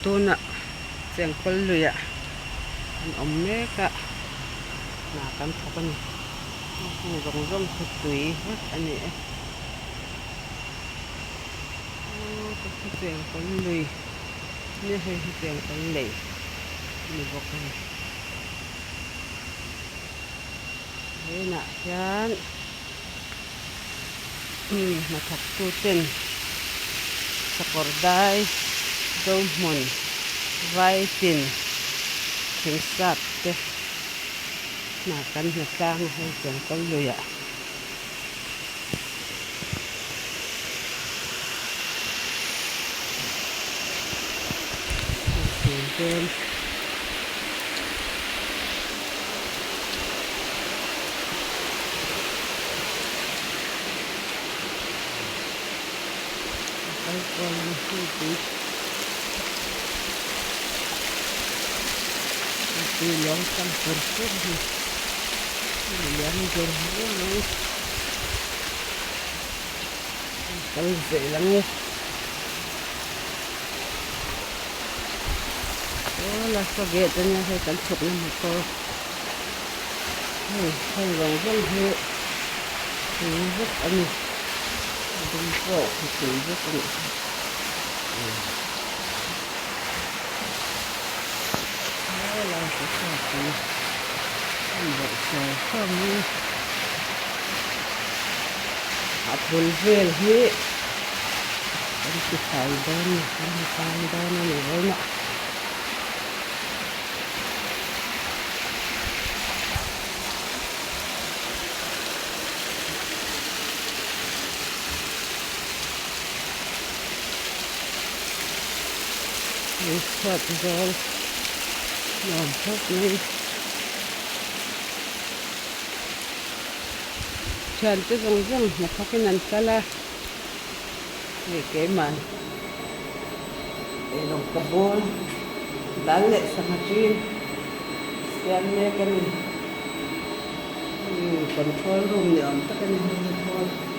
Tunah chengkawl luiah an awm mek a, hna kan thawk a ni. Heng zawng zawng hi tui vek a ni e. Aw te khi chengkawl lui nia hei hi chengkawl lei a ni bawk a ni. Vawiinah hian hnathawktuten sakawr dai Zohmun Vaitin Thingsap te hna kan hna tlang a hei Chengkawl luiah. Tui liam tam pur pur hi liam dur dur mai. Kal zel ang e. Aw la saw gate ania hei kan chhukna motor hei hei zawng zawng hi tui vek a ni a dum pawh hi tui vek a nih hi aw lai te saw tui a bawlh sawi sawi mai a. A bul vel hi kan ti fai dawn a ni kan hmu tlang dawn a ni vawiin ah. Chhuat zawl nuam khawp mai. Thiante zawng zawng hnathawkin an kal a, hei keimah eilawng ka bawl dal leh sangha ṭin siam mek a ni. Hei control room ni awm tak a ni hei hi thawl.